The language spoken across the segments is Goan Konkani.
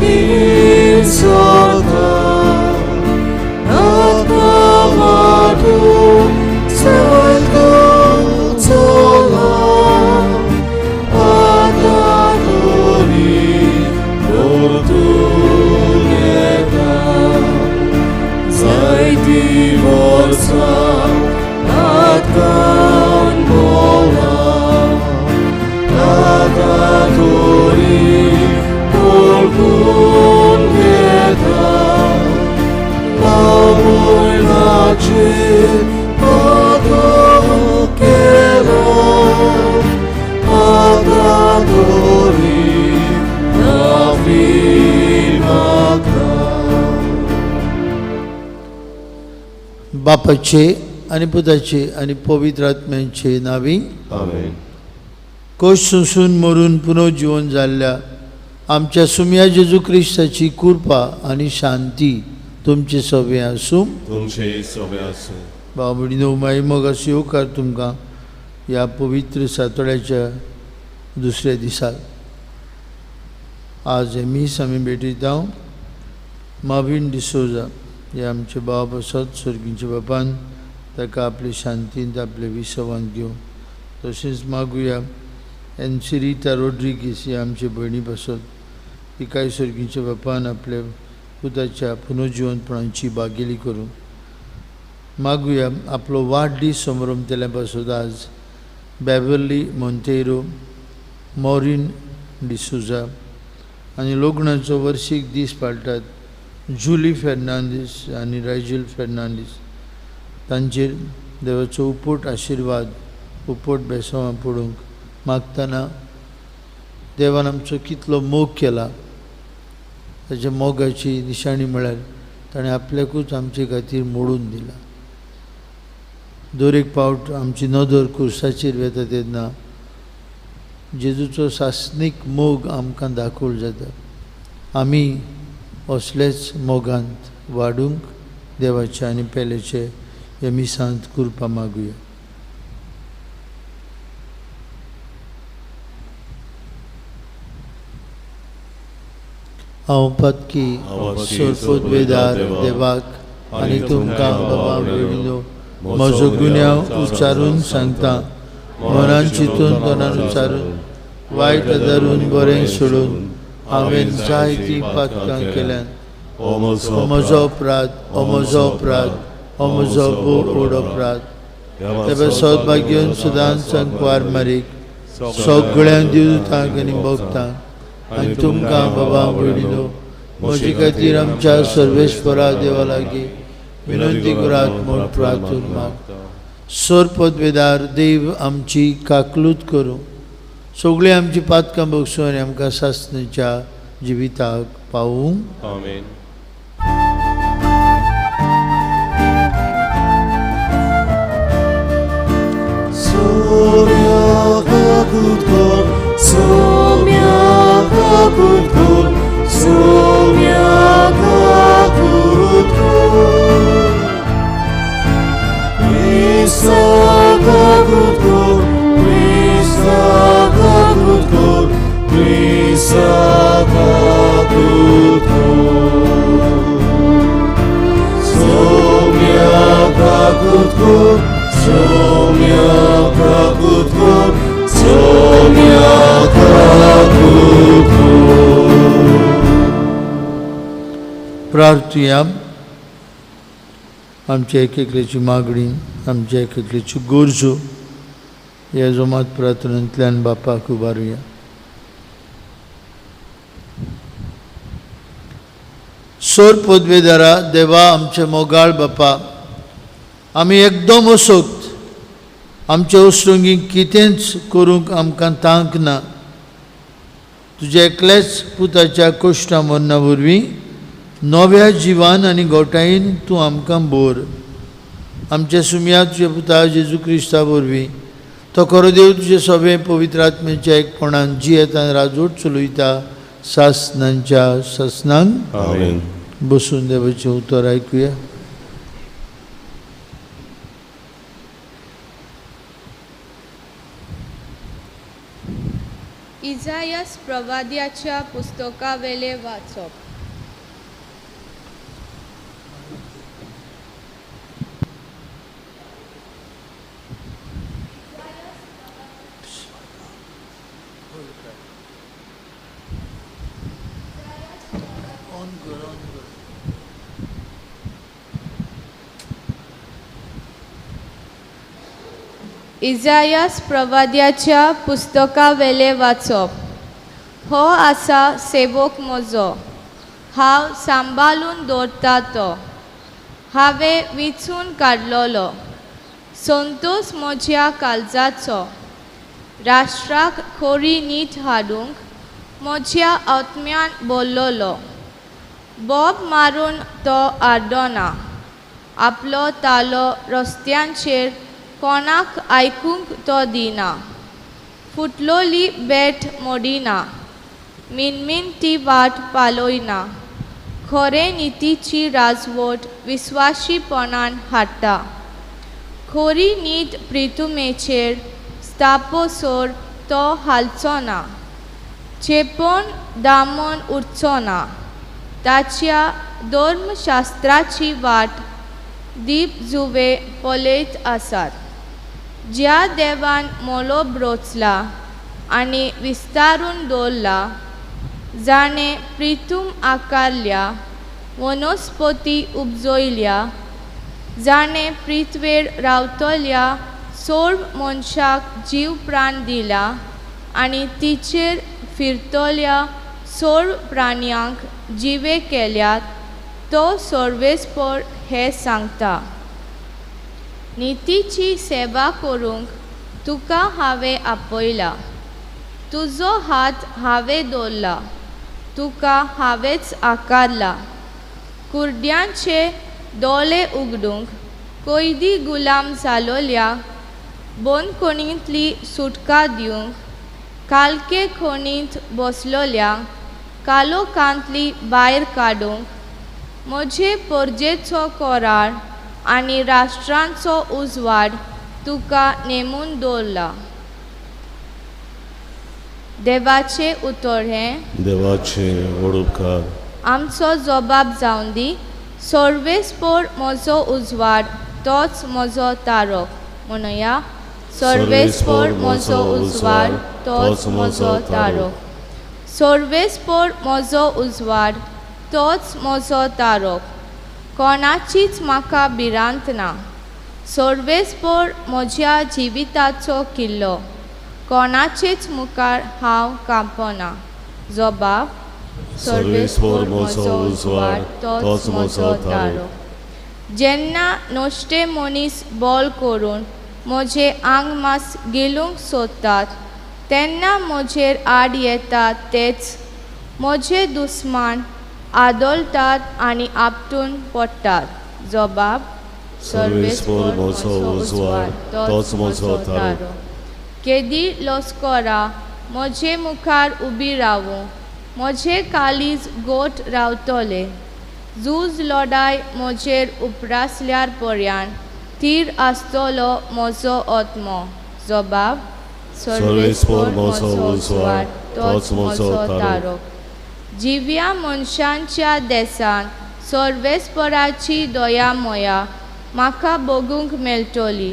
लागीं सरता नाका वाटो चलता चला आतां तरी परतून येता जायती वर्सां नाटकान बोला आतां तरी परतून येता आवयनाचे पातक केला आतां तरी माफी मागता. बापाचे आनी पुताचे आनी पवित्र आत्म्याचे नावी. आमेन. कोश सोंसून मरून पुनर्जिवन जाल्ल्या आमच्या सुमया जेजू क्रिस्ताची कृपा आनी शांती तुमचे सगळे आसूं. तुमचे सगळे आसूं. भाव भयणीनो, माई मोगाचो येवकार तुमकां ह्या पवित्र सातोड्याच्या दुसऱ्या दिसा. आज हें मीस आमी भेटयता माविन डिसोजा हे आमचे भाव पासत सर्गीच्या बापान ताका आपले शांतींत आपले विसवांत घेवन, तशेंच मागुया एनसिरिता रोड्रिगीस हे आमचे भयणी पासत, तिकाय सर्गीच्या बापान आपल्या पुताच्या पुनर्जिवनपणाची बागेली करूं. मागुया आपलो वाडदीस समरंभतल्या पासत आज बेवर्ली मोंतेरो, मॉरीन डिसोजा आनी लग्नाचो वर्सीक दीस पाळटात जुली फेर्नांदीस आनी रायजील फेर्नांदीस, तांचेर देवाचो उपट आशिर्वाद उपट बेसवां पडूंक मागतना देवान आमचो कितलो मोग केला ताच्या मोगाची निशाणी म्हळ्यार ताणें आपल्याकूच आमचे खातीर मोडून दिला. दर एक पावट आमची नदर कुर्साचेर वेता तेन्ना जेजूचो सासणीक मोग आमकां दाखोवंक जाता. आमी असलेच मोगांत वाडूंक देवाचे आनी पेलेचे हे मिसांत कृपा मागुया. हांव पतकी सोरपोतवेदार देवाक आनी तुमकां बाबा भयणीनो म्हजो गुन्यांव उच्चारून सांगता. मनान चिंतून तोंडान उच्चारून वायट धरून बरें सोडून हांवें जायतीं पातकां केल्यात. हो म्हजो अपराध, हो म्हजो अपराध, हो म्हजो भोव व्हड अपराध. ते सौभाग्यन सदांच संकवार मारीक सगळ्यांक दिवतांक आनी भोगतांक आनी तुमकां बाबा भयणीनो म्हजे खातीर आमच्या सर्वेस्परा देवा लागीं विनंती करात म्हूण प्रार्थून मागता. सोरपदवेदार देव आमची काकलूत करूं, सगळीं आमची पातकां बगसूं आनी आमकां सासणेच्या जिविताक पावूं. आमेन. प्रार्थुया. आमच्या एक एकल्याची मागणी, आमच्या एक एकल्याची गरजो ह्या जोमात प्रार्थनेंतल्यान बापाक उबारुया. सोर पदवेदारा देवा आमचे मोगाळ बापा, आमी एकदम असोक्त, आमचे उसरंगी कितेंच करूंक आमकां तांक ना. तुज्या एकल्याच पुताच्या कश्टा मरणा वरवीं नव्या जिवान आनी गोठायेन तूं आमकां बोर. आमच्या सुमया तुज्या पुता जेजू क्रिस्ता वरवीं तो खरो देव तुजे सगळे पवित्र आत्म्याच्या एकपणान जियेतान राजवट चलयता सासनांच्या सासनांक. आमेन. बसून देवाचें उतर आयकुया. इजायस प्रवाद्याच्या पुस्तकावेले वाचप. इजायस प्रवाद्याच्या पुस्तकावेले वाचप. हो आसा सेवक म्हजो, हांव सांबाळून दवरता तो, हांवें विचून काडलोलो, संतोश म्हज्या काळजाचो, राष्ट्राक खोरी नीट हाडूंक म्हज्या आत्म्यान बोल्लोलो. बोब मारून तो आड्डना, आपलो तालो रस्त्यांचेर कोणाक आयकूंक तो दिना, फुटलोली बेट मोडिना, मिनमिन ती वाट पालयना, खरें नितीची राजवट विस्वाशीपणान हाडटा, खोरी नीत प्रितुमेचेर स्थापोसर तो हालचो ना, चेपण दामन उरचो ना, ताच्या धर्मशास्त्राची वाट दीप जुवे पळयत आसात. ज्या देवान मोलोब रोचला आनी विस्तारून दवरला, जाणें प्रितूम आकारल्या, वनस्पती उपजयल्या, जाणें प्रिथवेर रावतल्या सोड मनशाक जीव प्राण दिला आनी तिचेर फिरतल्या सोड प्राण्यांक जिवे केल्यात, तो सर्वेस्पर हें सांगता. नितीची सेवा करूंक तुका हांवें आपयला, तुजो हात हांवें दवरला, तुका हांवेंच आकारला, कुर्ड्यांचे दोळे उगडूंक, कैदी गुलाम जालोल्या बंदखणींतली सुटका दिवंक, कालके खणींत बसलोल्या कालोकांतली भायर काडूंक, म्हजे परजेचो कोरार आनी राष्ट्रांचो उजवाड तुका नेमून दवरला. देवाचें उतर हें देवाचें व्हड उपकार. आमचो जबाब जावन दी. सर्वेस्पर म्हजो उजवाड, तोच म्हजो तारक. म्हणया, सर्वेस्पर म्हजो उजवाड, तोच म्हजो तारक. सर्वेस्पर म्हजो उजवाड, तोच म्हजो तारक, कोणाचीच म्हाका भिरांत ना. सर्वेस्पर म्हज्या जिविताचो किल्लो, कोणाचेच मुखार हांव कांपना. जबाब, सर्वेस्पर म्हजो उजवाड, तोच म्हजो तारक. जेन्ना नश्टे मनीस बोल करून म्हजें आंग मास गिळूंक सोदतात, तेन्ना म्हजेर आड येतात तेच म्हजे दुस्मान आदोळटात आनी आपटून पडटात. जबाब, सर्वेस्पर म्हजो उजवाड, तोच म्हजो तारक. केदी लस्करां म्हजे मुखार उबी रावूं, म्हजें काळीज गोट रावतलें. झूज लडाय म्हजेर उप्रासल्यार पर्यान थीर आसतलो म्हजो आत्मो. जबाब, सर्वेस्पर म्हजो उजवाड, तोच म्हजो तारक. जिव्या मनशांच्या देसान सर्वेस्पराची दया मोया म्हाका बगूंक मेळटली.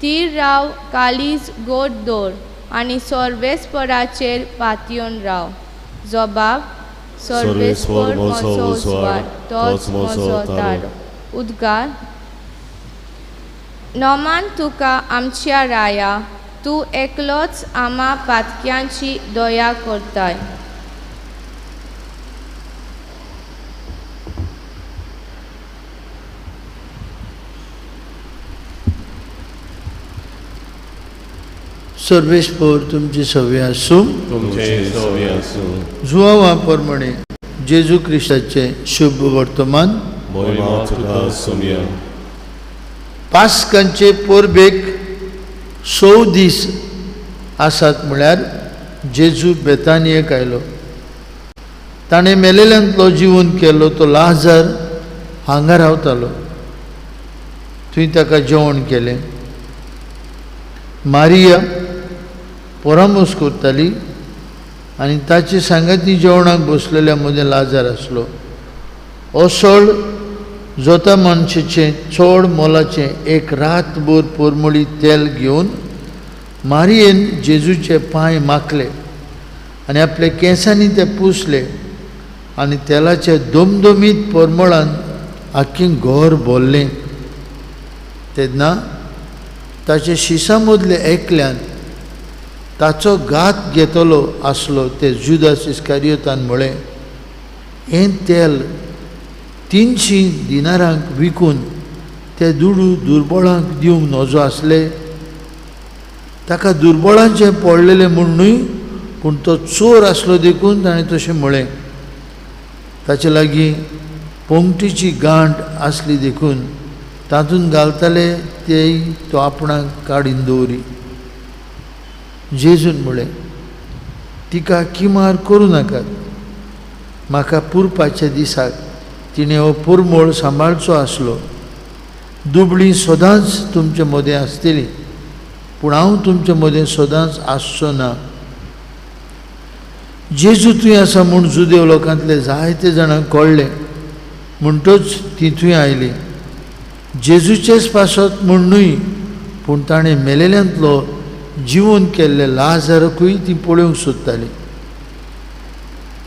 थीर राव, काळीज गोट दवर आनी सर्वेस्पराचेर पातयेवन राव. जबाब, सर्वेस्पर म्हजो उजवाड, तोच म्हजो तारक. उद्गार. नोमान तुका आमच्या राया, तूं एकलोच आमा पातक्यांची दया करताय. सर्वेस्पर तुमचे सवे आसूं. तुमचे सवे आसूं. जुवावा प्रमाणे जेजू क्रिस्ताचें शुभ वर्तमान. मोहिमा तुका सोमया. पास्कांचे परबेक 6 दीस आसात म्हळ्यार जेजू बेतानियेक आयलो. ताणें मेलेल्यांतलो जिवन केलो. तो लाजार हांगा रावतालो. थंय ताका जेवण केलें. मारिया परामोस करताली आनी ताचे सांगाती जेवणाक बसलेल्या मदें लाजार आसलो. असोळ जोता मनशेचें चड मोलाचें एक रातभर परमळी तेल घेवन मारियेन जेजूचे पांय माखले आनी आपल्या केंसांनी ते पुसले आनी तेलाचे दमदमीत परमळान आख्खें घर भरलें. तेन्ना ताचे शिसां मदले एकल्यान ताचो घात घेतलो आसलो ते जुदास इस्कारियोतान म्हळें, हें तेल 300 दिनारांक विकून ते दुडू दुर्बळांक दिवंक नजो आसले. ताका दुर्बळांचें पडलेलें म्हूण न्हय, पूण तो चोर आसलो देखून ताणें तशें म्हळें. ताचे लागीं पोंगटीची गांठ आसली देखून तातूंत घालताले तेय तो आपणाक काडीन दवरी. जेजून म्हळें, तिका किमार करूं नाकात, म्हाका पुरपाच्या दिसाक तिणें हो परमळ सांबाळचो आसलो. दुबळीं सदांच तुमचे मदें आसतलीं, पूण हांव तुमचे मदें सदांच आसचो ना. जेजू थंय आसा म्हूण जुदेव लोकांतले जायते जाणांक कळ्ळें, म्हणटच तीं थंय आयलीं. जेजूचेच पासत म्हूण न्हय, पूण ताणें मेलेल्यांतलो जिवन केल्ले लाजारकूय ती पळोवंक सोदताली.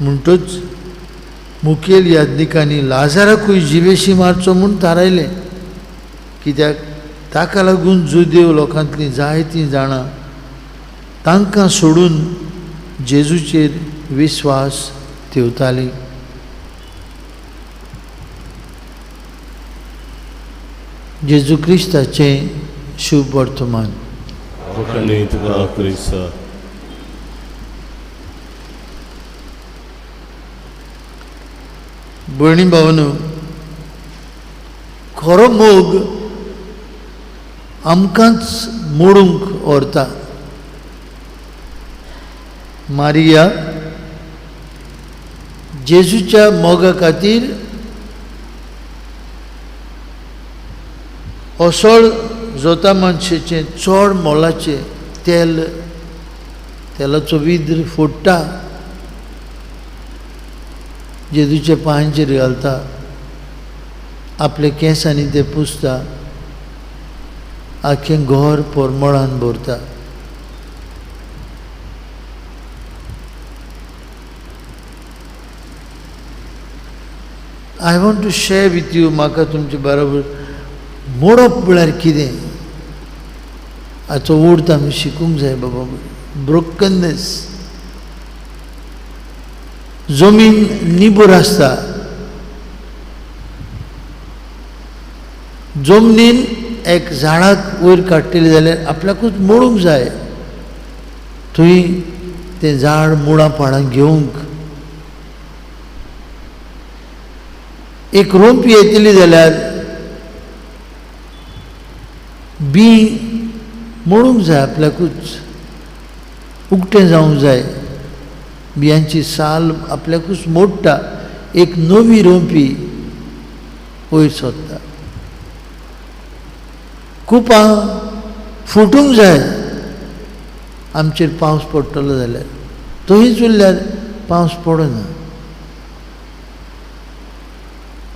म्हणटच मुखेल याज्ञिकांनी लाजाराकूय जिवेशी मारचो म्हूण थारायलें, कित्याक ताका लागून जुदेव लोकांतलीं जायतीं जाणां तांकां सोडून जेजूचेर विस्वास ठेवतालीं. जेजू क्रिस्ताचें शुभ वर्तमान. भयणी भावांनो, खरो मोग आमकांच मोडूंक व्हरता. मारिया जेजूच्या मोगा खातीर असोळ जोता मनशेचें चड मोलाचें तेल, तेलाचो विद्र फोडटा, जेजूच्या पांयांचेर घालता, आपल्या केंसांनी ते पुसता, आख्खें घर परमळान भरता. I want to share with you, म्हाका तुमचे बरोबर मोडप म्हळ्यार कितें हाचो अर्थ आमी शिकूंक जाय बाबा. ब्रोकननेस, जमीन निबर आसता, जमनीन एक झाडाक वयर काडटली जाल्यार आपल्याकूच मोडूंक जाय, थंय तें झाड मुळां पाळां घेवंक. एक रोंपी येतली जाल्यार बी मोडूंक जाय, आपल्याकूच उकतें जावंक जाय. बियांची साल आपल्याकूच मोडटा, एक नवी रोंपी वयर सोदता. कुपां फुटूंक जाय, आमचेर पावस पडटलो जाल्यार, थंयच उरल्यार पावस पडना.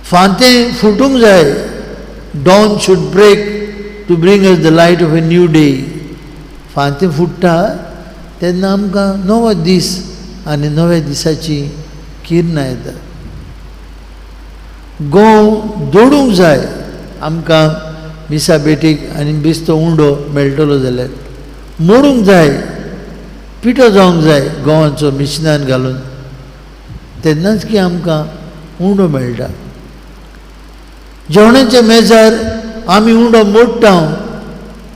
फांतें फुटूंक जाय, dawn should break to bring us the light of a new day. फांतें फुट्टा तेन्ना आमकां नवो दीस आनी नव्या दिसाची किरणां येता. गोंव दोडूंक जाय, आमकां मिसा बेटीक आनी बेस्तो उंडो मेळटलो जाल्यार. मोडूंक जाय, पिठो जावंक जाय गोंवाचो मिशिनान घालून, तेन्नाच की आमकां उंडो मेळटा. जेवणाच्या मेजार आमी उंडो मोडटा,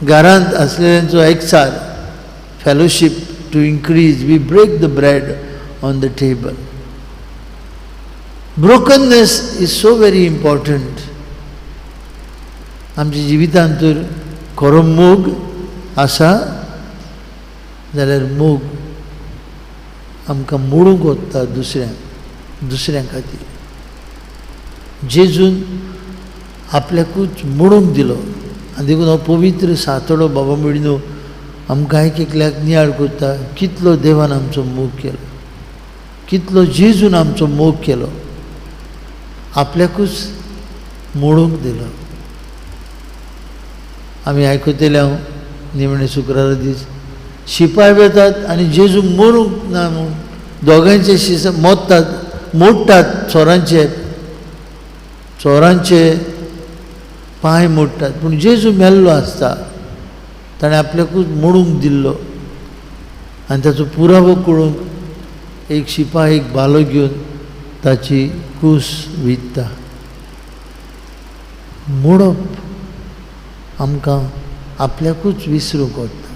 घरांत आसलेल्यांचो एकचार, fellowship to increase, we break the bread on the table. Brokenness is so very important. आमच्या जिवितांत तर खरो मोग आसा जाल्यार मोग आमकां मोडूंक वता दुसऱ्यां खातीर. जेजून आपल्याकूच मोडूंक दिलो आनी देखून हो पवित्र सातडो बाबा म्हणून आमकां एक एकल्याक नियाळ करता कितलो देवान आमचो मोग केलो. कितलो जेजून आमचो मोग केलो, आपल्याकूच मोडूंक दिलो. आमी आयकतले हांव निमणे शुक्रारा दीस शिपाय वेतात आनी जेजू मरूंक ना म्हूण दोगांयचे शिस मोडटात, मोडटात, चोरांचे चोरांचे पांय मोडटात, पूण जेजू मेल्लो आसता. ताणें आपल्याकूच मोडूंक दिल्लो आनी ताचो पुरावो करूंक एक शिपाय एक भालो घेवन ताची कूस विधता. मोडप आमकां आपल्याकूच विसरूंक वता.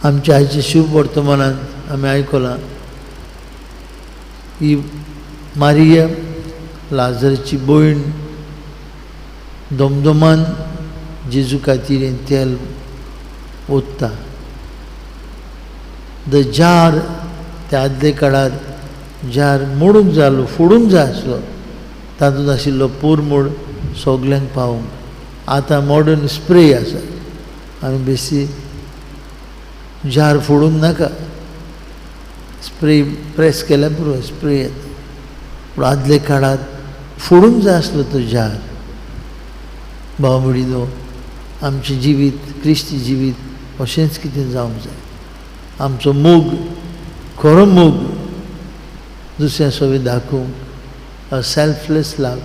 आमच्या आयच्या शुभ वर्तमानांत आमी आयकलां ही मारिया लाजरची भयण दमदमान जेजू खातीर हें तेल ओतता. The jar त्या आदले काळार जार मोडूंक जालो, फोडूंक जाय आसलो, तातूंत आशिल्लो पोरमोड सगल्यांक पावोवंक. आतां मॉडर्न स्प्रे आसा, आमी बेसी जार फोडूंक नाका, स्प्रे प्रेस केल्यार पुरो, स्प्रे येता. पूण आदले काळार फोडूंक जाय आसलो तो जार. भाव भयणीनो, आमचें जिवीत क्रिस्ती जिवीत अशेंच कितें जावंक जाय. आमचो मोग, खरो मोग दुसऱ्या सवे दाखोवंक, a selfless love,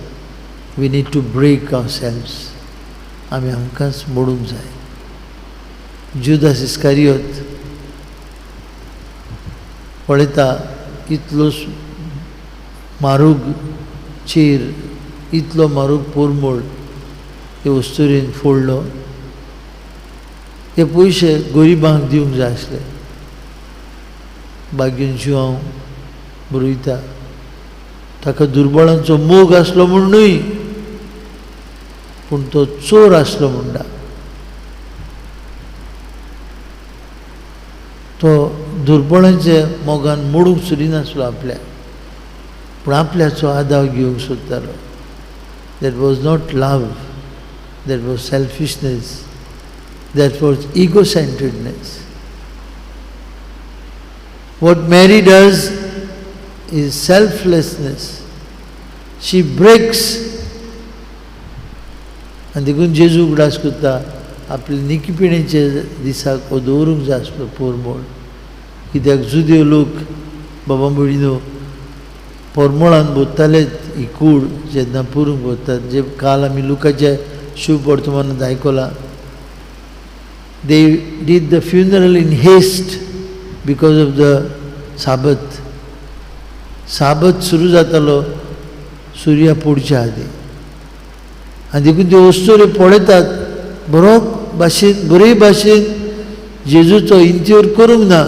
we need to break ourselves. आमी आमकांच मोडूंक जाय. जुदास इस्कारियोत पळयता इतलो म्हारूग चेर, इतलो म्हारूग पोरमोड हे वस्तुरेन फोडलो. ते पयशे गरिबांक दिवंक जाय आसले. बागीन जिवांव बरयता ताका दुर्बळांचो मोग आसलो म्हूण न्हय, पूण तो चोर आसलो म्हणटा. तो दुर्बळांच्या मोगान मोडूंक सोदिनासलो आपल्या, पूण आपल्याचो आदाव घेवंक सोदतालो. That was not love, that was selfishness, that was ego centredness. What Mary does is selflessness. She breaks. आनी देखून जेजू उगडास करता आपले निकीपिणेच्या दिसाक हो दवरूंक जाय आसलो पोरमोळ. कित्याक जुदेव लोक बाबा भयणीनो पोरमोळान भरतालेच ही कूड जेन्ना पुरूंक वतात. जे काल आमी लुकाच्या शुभ वर्तमानांत आयकलां, they did the funeral in haste because of the Sabbath. Sabbath सुरू जातालो सुर्या पडच्या आदीं आनी देखून त्यो वस्तुऱ्यो पळयतात बरो भाशेन, बरे भाशेन जेजूचो इंत्योर करूंक ना,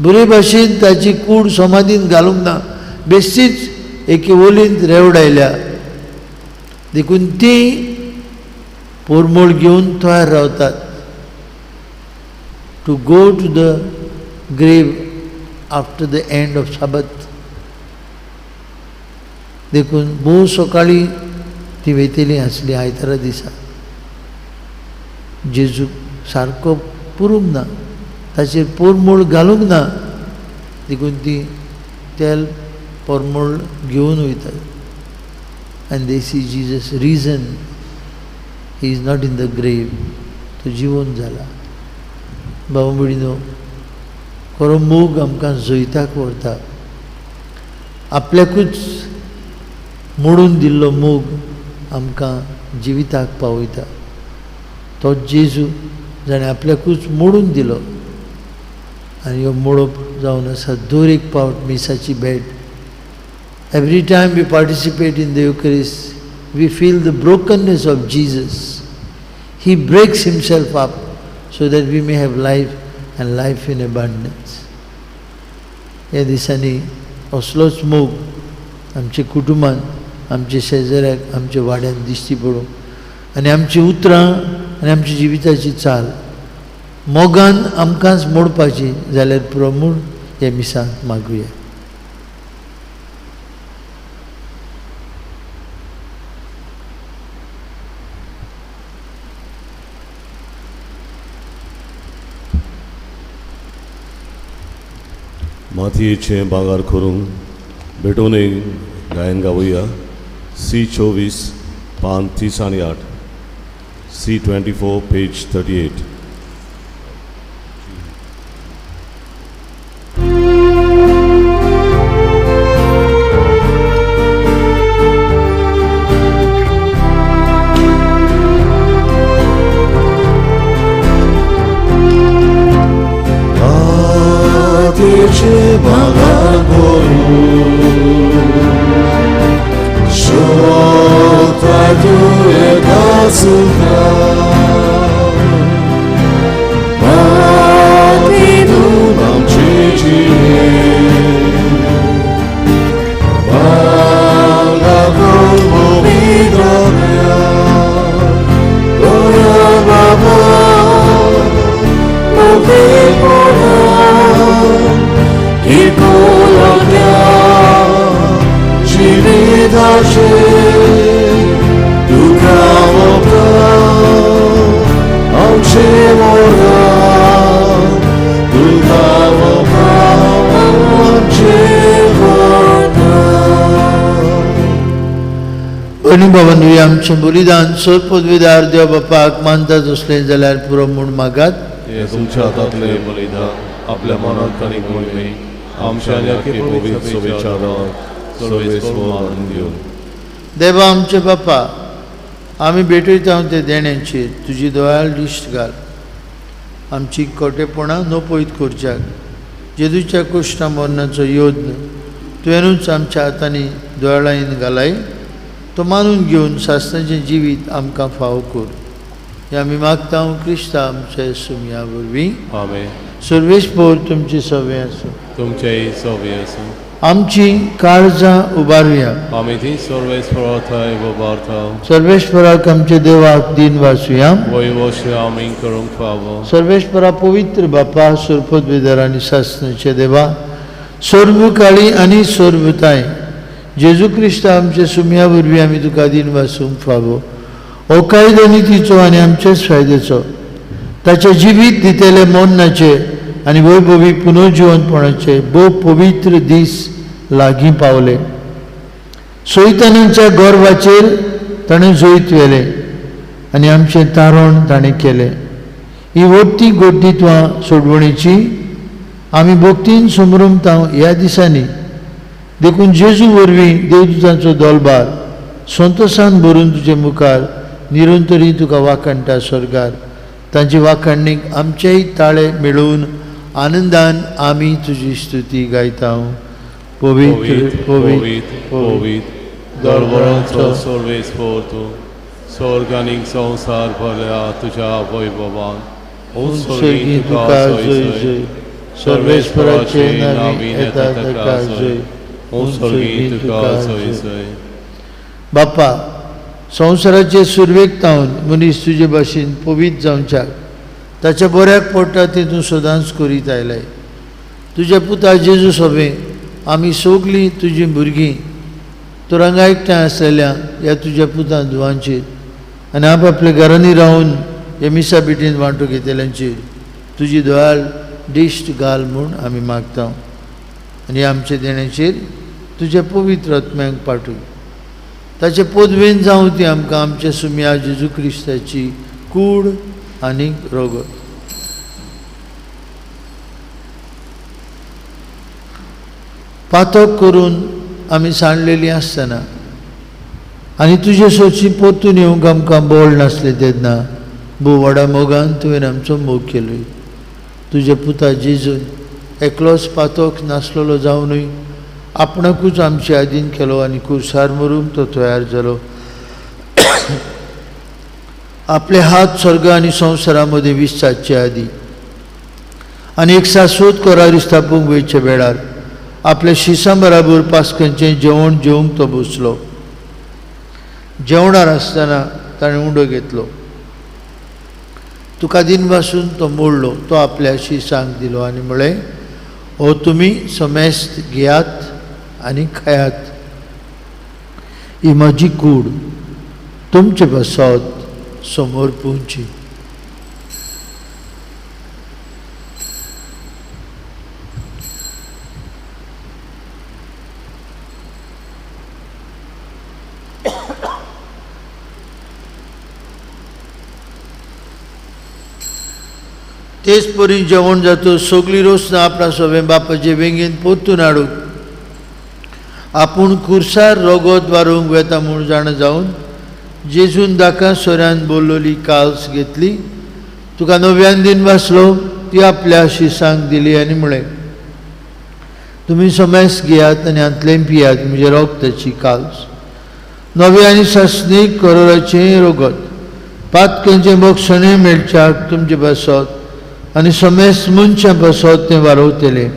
बरे भाशेन ताची कूड समाधीन घालूंक ना, बेश्टीच एके ओलींत रेवडायल्या. देखून ती पोरमोळ घेवन तयार रावतात to go to the grave after the end of Sabbath. देखून भोव सकाळीं ती वेतली आसली आयतारा दिसा. जेजू सारको पुरूंक ना, ताचेर पोरमोळ घालूंक ना, देखून ती तेल पोरमोळ घेवन वयतात. आनी they see Jesus risen, he is not in the grave, तो जिवन जाला. बाबा भयणीनो, खरो मोग आमकां जैताक व्हरता. आपल्याकूच मोडून दिल्लो मोग आमकां जिविताक पावयता. तो जेजू जाणें आपल्याकूच मोडून दिलो. आनी ह्यो मोडप जावन आसा दर एक पावट मिसाची भेट. Every time we participate in the Eucharist, we feel the brokenness of Jesus. He breaks himself up so that we may have life and life in abundance. ह्या दिसांनी असलोच मोग आमच्या कुटुंबान, आमच्या शेजाऱ्याक, आमच्या वाड्यान दिश्टी पडूं आनी आमची उतरां आनी आमच्या जिविताची चाल मोगान आमकांच मोडपाची जाल्यार पुरो म्हूण ह्या मिसांत मागुया. मातयेचें भांगर करूंक भेटोवन गायन गावया. सी 24 पान 38, सी 24 पेज 38. आमचें बलिदान सोद पदवीदार देव बापाक मानता तसलें जाल्यार पुरो म्हूण मागात. तुमच्या हातांतलें बलिदान आपल्या मनांत आनी वरवीं आमच्या देवा आमचे बापा, आमी भेटयता ते देण्यांचेर तुजी दयाळ दिश्ट घाल. आमची खोटेपणां नपयत करच्याक जेजूच्या कुश्टा मरणाचो यत्न तुवेंनूच आमच्या हातांनी दयाळायेन घालाय. तो मानून घेवन सासणाचें जिवीत आमकां फावो कर. हें आमी मागता क्रिस्ता आमच्या सुमया वरवीं. आमेन. सर्वेस्पोर तुमची सवे आसूं. तुमचेय सवे आसूं. आमची काळजां उबारुया. आमी ती सर्वेस्परा थंय उबारता. सर्वेस्पराक आमच्या देवाक दिन वाचुया. वैवश आमी करूंक फावो. सर्वेस्परा पवित्र बापा, सरपदवेदार आनी सासणाचे देवा, सर्वकाळी आनी सर्वताय जेजू क्रिस्त आमच्या सुमया वरवीं आमी तुका दिन वाचूंक फावो. हो कायदो नितीचो आनी आमचेच फायद्याचो, ताचें जिवीत दितले मरणाचे आनी वैभवी पुनर्जिवनपणाचे भोव पवित्र दीस लागीं पावले. सैतानाच्या गर्वाचेर ताणें जैत व्हेलें आनी आमचें तारण ताणें केलें. ही वट्टी गोड्डीत्वां सोडवणेची आमी भक्तीन समरमता ह्या दिसांनी. देखून जेजू वरवीं देवदूतांचो दोलबार संतोसान भरून तुजे मुखार निरंतरी तुका वाखाणटा स्वर्गार. तांची वाखाणणीक आमचेय ताळे मेळोवन आनंदान आमी तुजी स्तुती गायता. पवित्र पवित्र पवित्र दरबाराचो सर्वेस्पोर तूं, स्वर्ग आनी संवसार भरल्या तुज्या वैभवान. स्वर्गी तुका जय जय, सर्वेस्पराचे नांवी येता ताका जय, स्वर्गी तुका जय जय. बापा, संवसाराचे सुरवेक तावन मनीस तुजे भाशेन पवित्र जावच्याक ताच्या बऱ्याक पडटा तें तूं सदांच करीत आयलाय. तुज्या पुता जेजू सोबें आमी सगलीं तुजीं भुरगीं तुरंगा एकठांय आसलेल्या ह्या तुज्या पुता धुवांचेर आनी आपआपल्या घरांनी रावन ह्या मिसा भेटीन वांटो घेतल्यांचेर तुजी दयाळ दिश्ट घाल म्हूण आमी मागता. आनी आमच्या देण्याचेर तुज्या पवित्र आत्म्यांक पाठय. ताचे पदवेन जावं ती आमकां आमच्या सुमया जेजू क्रिस्ताची कूड आनी रगत. पातक करून आमी सांडलेली आसतना आनी तुजे सोची परतून येवंक आमकां बळ नासलें तेन्ना भोव व्हडा मोगान तुवें आमचो मोग केलो. तुज्या पुता जेजून एकलोच पातक नासलेलो जावनूय आपणाकूच आमचे आदीन केलो आनी कुर्सार मरूंक तो तयार जालो. आपले हात स्वर्ग आनी संवसारा मदीं विस्तारचे आदी आनी एक शाश्वत करार स्थापूंक वयच्या वेळार आपल्या शिसां बराबर पास्कांचें जेवण जेवंक तो बसलो. जेवणार आसतना ताणें उंडो घेतलो, तुका दिन पासून तो मोडलो, तो आपल्या शिसांक दिलो आनी म्हळें, हो तुमी समेस्त घेयात आनी खायात, ही म्हजी कूड तुमचे पासत समोर पुंची. तेच परी जेवण जातो सगळी रोसना आपणा सोबें बापाचे वेंगेन परतून हाडूंक आपूण कुर्सार रगत वारूंक वेता म्हूण जाणा जावन जेजून दाका सोऱ्यान बोल्लोली काल्स घेतली, तुका नव्यान दिन वाचलो, ती आपल्या शिसांक दिली आनी म्हळें, तुमी समेस घेयात आनी हांतलें पियात, म्हणजे रगताची काल्स, नवे आनी सासणीक करोराचें रगत, पातक्यांचें बक्षणें मेळच्याक तुमचे पासत आनी समेस मनशां पासत तें वारवतलें,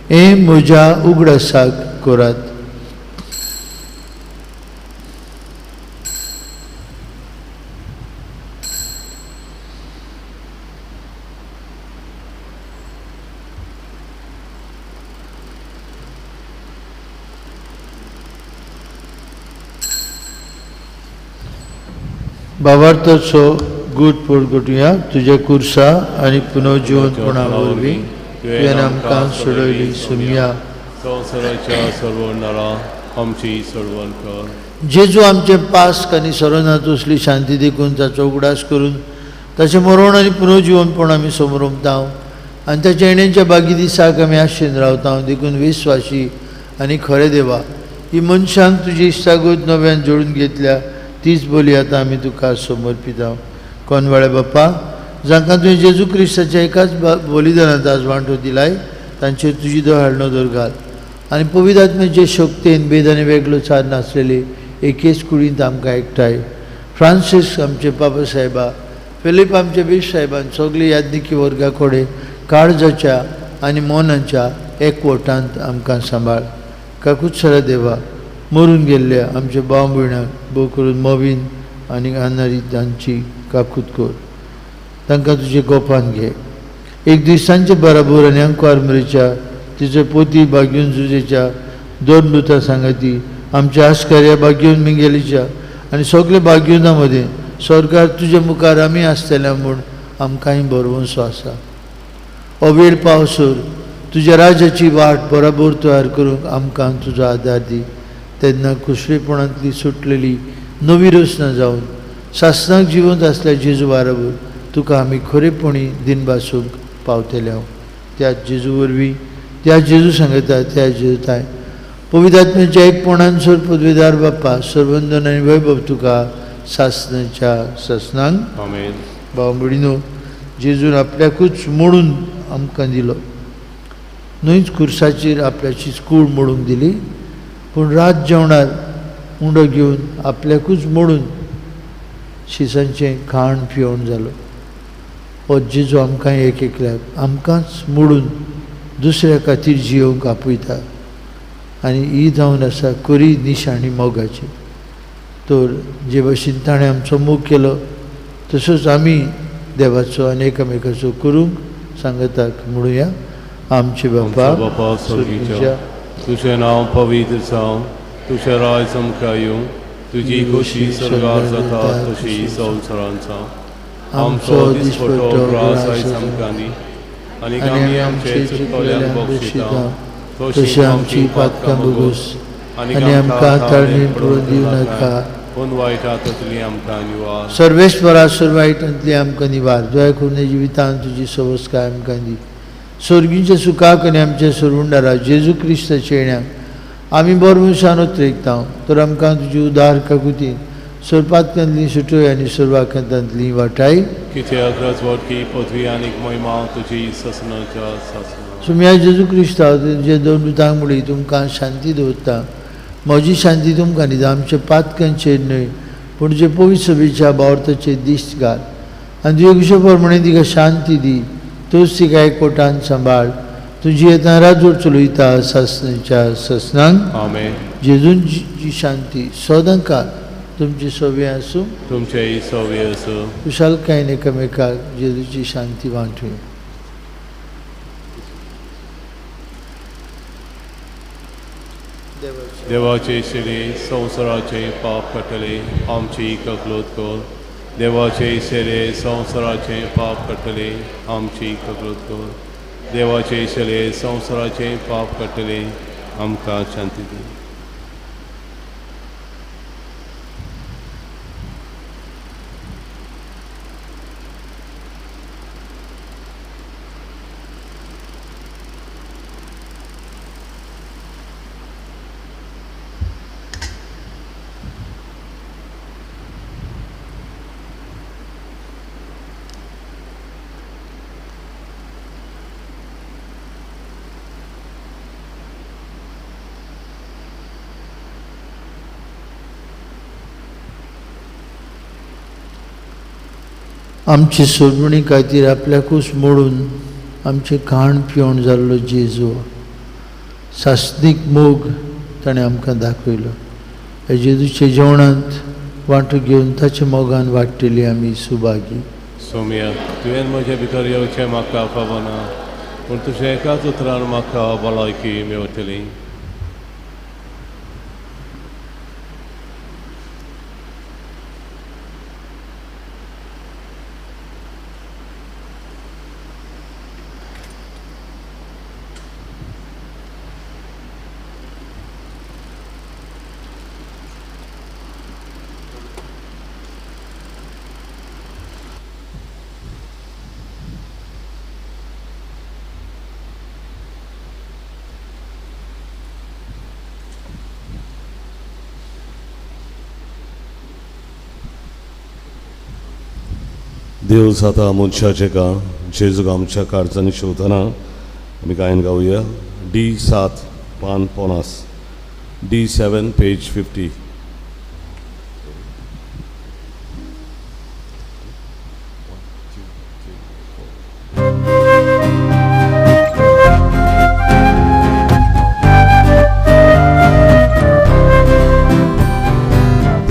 हें म्हज्या उगडासाक करात. भावार्थाचो गूट पोरगटुया तुज्या कुर्सा आनी पुनर्जिवंतपणा वरवीं तुवें आमकां सोडयली सुमया. संवसाराच्या सर्वणारा आमची सोडवण कर. जेजू आमचें पास्क आनी सरोना तसली शांती देखून ताचो उगडास करून ताचें मरण आनी पुनर्जिवंतपण आमी समरमता आनी ताच्या येण्याच्या बागी दिसाक आमी आशेन रावता. देखून विस्वाशी आनी खरें देवा, ही मनशांक तुजी इश्टागत नव्यान जोडून घेतल्या तीच बोली आतां आमी तुका समर्पिता. कोनवाळे बाप्पा, जांकां तुवें जेजू क्रिस्ताच्या एकाच बलिदानांत आज वांटो दिलाय तांचेर तुजी दयाळ नदर घाल आनी पवित्र आत्म्याचे शक्तेन भेद आनी वेगळो चार नासलेले एकेच कुडींत आमकां एकठांय फ्रांसीस आमचे बाबा साहेबा, फिलीप आमचे बीश साहेबान सगळे याज्ञिकी वर्गा कडेन काळजाच्या आनी मनाच्या एकवटांत आमकां सांबाळ. काकूत देवा, मरून गेल्ल्या आमच्या भाव भयणांक भोव करून मोवीन आनी आनारी तांची काकूत कर, तांकां तुजे गोपान घे. एक दीस तांचे बराबर आनी अंकवार मरेच्या तिचे पोती बागेवन जुजेच्या दोन दुता सांगाती आमच्या आस्कार्या बागेवन मिंगेलीच्या आनी सगळे बागेवना मदें सरकार तुजे मुखार आमी आसतले म्हूण आमकांय बरोवंसो आसा. अवेळ पावसर तुज्या राजाची वाट बराबर तयार करूंक आमकां तुजो आदार दी. तेन्ना कुसळेपणांतली सुटलेली नवी रचना जावन सासणाक जिवंत आसल्या जेजू बराबर तुका आमी खरेपणी दिनभासूंक पावतले. हांव त्या जेजू वरवीं, त्या जेजू सांगता, त्या जेजू ताय पवित्र आत्म्याच्या एकपणान सर पदवीदार बाप्पा सर्वंदन आनी वैभव तुका सासणाच्या सासणांक. आमेन. भाव भयणीनो, जेजून आपल्याकूच मोडून आमकां दिलो, न्हयच कुर्साचेर आपल्याचीच कूड मोडूंक दिली, पूण रात जेवणार उंडो घेवन आपल्याकूच मोडून शिसांचें खाण पिवण जालो. हो जेजू आमकां एक एकल्याक आमकांच मोडून दुसऱ्या खातीर जियोवंक आपयता आनी ही जावन आसा खरी निशाणी मोगाची. तर जे भशेन ताणें आमचो मोग केलो तसोच आमी देवाचो आनी एकामेकाचो करूंक सांगताक म्हणुया. आमचे बापा स्वर्गीच्या, तुझें नांव पवित्र जावं, तुझें राज आमकां येवं, तुजी खोशी स्वर्गार जाता तशी संवसारांत जावं. आमचो दिसपट्टो ग्रास आयज आमकां दी आनी आमी आमचे चुकतल्यांक बक्षिता तशी आमची पातकां भोगोस आनी आमकां ताळणी पडून दिवं नाका, पूण वायटांतली आमकां निवार. सर्वेश्वरा, सर्व वायटांतली आमकां निवार. दया करून जिवितांत तुजी सवस्काय आमकां दी. स्वर्गीच्या सुखाक आनी आमच्या सोडूंडारा जेजू क्रिस्ताच्या येण्याक आमी बरो मनशान उतरेकता. तर आमकां तुजी उदार काकुतीन सर्पातल्यांतली सुटय आनी सर्वाकांतांतली वाटाय. कित्याक राजवटकी पदवी आनी महिमा तुजी सासणाच्या सासणाक. सुम्या जेजू क्रिस्ता तुजे दोन दुतांक म्हणली, तुमकां शांती दवरता, म्हजी शांती तुमकां दिता, आमच्या पातकांचेर न्हय पूण जे पवित्र सभेच्या भावार्थाचेर दिश्ट घाल आनी तुजे कुशे प्रमाणे तिका शांती दी. तूच तिका एकवटान सांबाळ. तुजी येतना राजवट चलयता सासणाच्या सासणांक. आमेन. जेजूंची शांती सदांकाळ तुमची सोबी आसूं, तुमचेय सोबी आसूं. कुशालकायेन एकामेकाक जेजूची शांती वांटुया. देवाचे शिरे संवसाराचे पाप काडटले आमची ककलूत कर. देवाचे शिरे संवसाराचे पाप काडटले आमची ककलूत कर. देवाचे शिरे संवसाराचे पाप काडटले आमकां शांती दी. आमची सोडवणी खातीर आपल्याकूच मोडून आमचें खाण पिवण जाल्लो जेजू सासणीक मोग ताणें आमकां दाखयलो. ह्या जेजूच्या जेवणांत वांटो घेवन ताच्या मोगान वाडटली आमी सुभागी. सोम्या, तुवें म्हजे भितर येवचें म्हाका फावना, पूण तुज्या एकाच उतरान म्हाका भलायकी मेवतली. देव जाता मनशाचें काम जेजूक आमच्या काळजांनी शिवतना आमी गायन गावया. डी 7 पान 50, डी 7 पेज 50.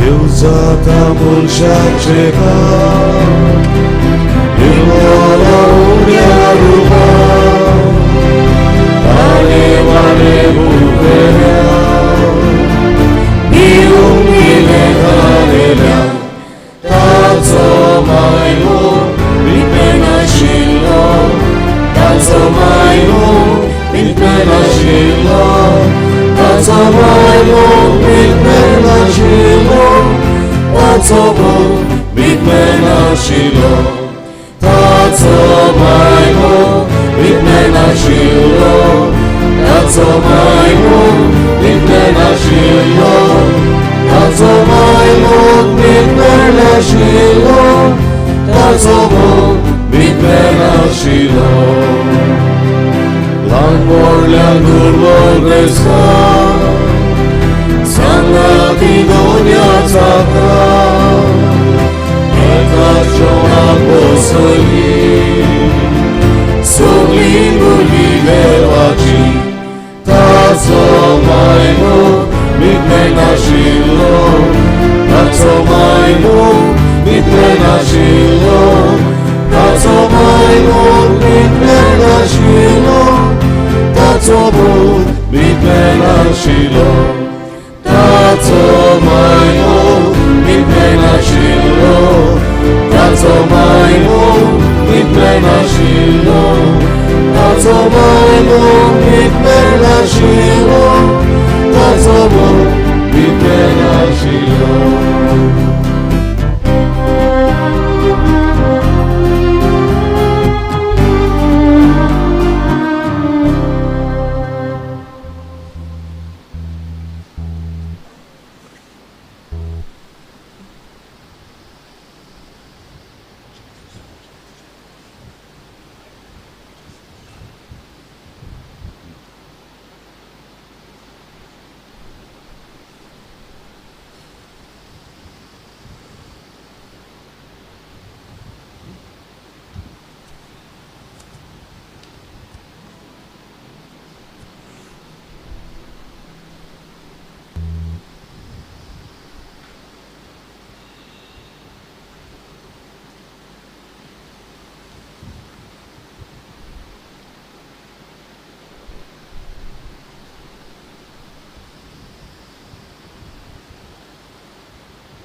देव जाता मनशाचें काम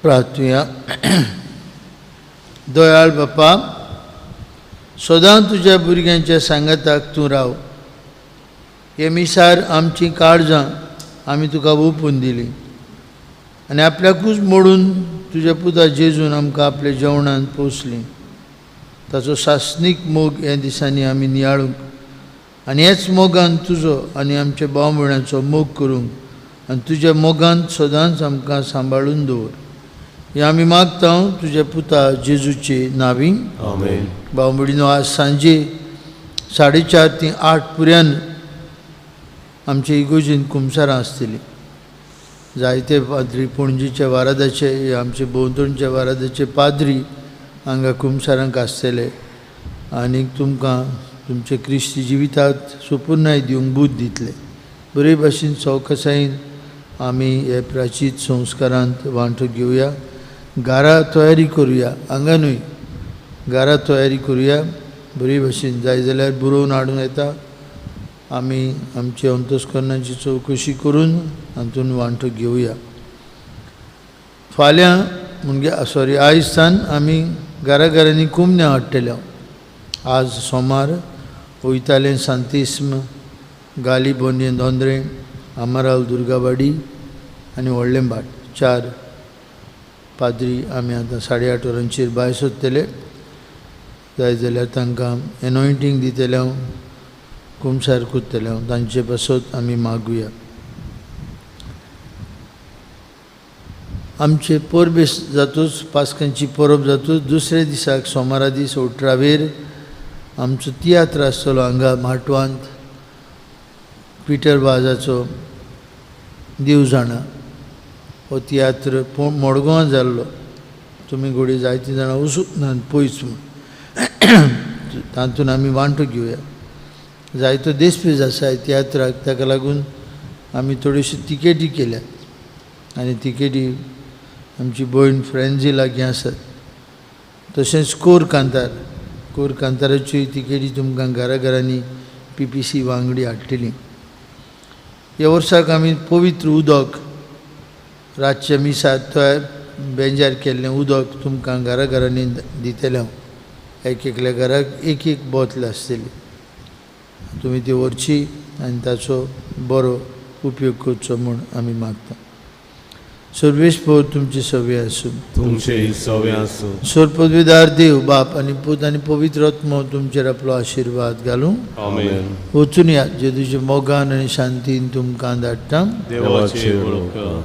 प्रार्थुया. दयाळ बापा, सदां तुज्या भुरग्यांच्या सांगाताक तूं राव. हे मिसार आमचीं काळजां आमी तुका ओपून दिलीं आनी आपल्याकूच मोडून तुज्या पुता जेजून आमकां आपल्या जेवणान पोसलीं. ताचो सासणीक मोग ह्या दिसांनी आमी नियाळूंक आनी ह्याच मोगान तुजो आनी आमच्या भाव भयणांचो मोग करूंक आनी तुज्या मोगान सदांच आमकां सांबाळून दवर. हे आमी मागता तुज्या पुता जेजूचे नांवी. आमेन. भाव भयणीनो, आज सांजे 4:30 ते 8 पुऱ्यान आमचे इगोजीन कुमसारां आसतलीं. जायते पाद्री पणजीच्या वारादाचे, आमचे भोंवतणच्या वारादाचे पाद्री हांगा कुमसारांक आसतले आनी तुमकां तुमचे क्रिस्ती जिवितांत सुपुर्णाय दिवंक बूद दितले. बरे भाशेन सवकसायेन आमी हे प्राचीत संस्कारांत वांटो घेवया. घरा तयारी करुया, हांगा न्हय, घरा तयारी करुया बरे भाशेन. जाय जाल्यार बरोवन हाडूं येता. आमी आमचे अंतस्करणाची चवकशी करून हातून वांटो घेवया. फाल्यां म्हणजे सॉरी आयज सावन आमी घरा घरांनी कुमन्या हाडटले. आज सोमार वयतालें सांतिस्म, गाली बोंडये दोंद्रे, आमराल दुर्गावाडी आनी व्हडलें भाट 4 पाद्री आमी आतां 8:30 वरांचेर भायर सोदतले. जाय जाल्यार तांकां एनॉयंटींग दितले हांव, कुमसार करतले हांव, तांचे पासत आमी मागुया. आमचे परबेस जातूच, पास्कांची परब जातूच दुसऱ्या दिसाक सोमारा दीस 18वेर आमचो तियात्र आसतलो हांगा माटवांत पिटर वाजाचो देव जाणा. हो तियात्र मडगांवां जाल्लो. तुमी घोडये जायतीं जाणां वचूंक ना पयस म्हूण, तातूंत आमी वांटो घेवया. जायतो देशपेज आसा तियात्राक, ताका लागून आमी थोड्योश्यो तिकेटी केल्यात आनी तिकेटी आमची भयण फ्रेंजी लागीं आसात. तशेंच कोर कांतार, कोर कांताराच्योय तिकेटी तुमकां घरा घरांनी PPC वांगडी हाडटली. ह्या वर्साक आमी पवित्र उदक रातच्या मिसाक तयार बेंजार केल्लें उदक तुमकां घरा घरांनी दितलें हांव. एक एकल्या घराक एक एक बोतल आसतली, तुमी ती व्हरची आनी ताचो बरो उपयोग करचो म्हूण आमी मागता. सर्वेस्पर तुमचे सवे आसूं. तुमचे सवे आसूं. सर्वपदवीदार देव बाप आनी पूत आनी पवित्र आत्मो तुमचेर आपलो आशिर्वाद घालूं. आमेन. वचून या जेजूच्या मोगान आनी शांतीन तुमकां धाडटा. देवाचे उपकार.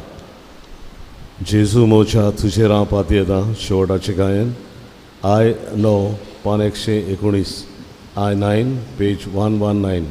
जेजू मोच्या तुजेर हांव पातयेता. शेवटाचें गायन I 9 पान 119, I 9 page 119.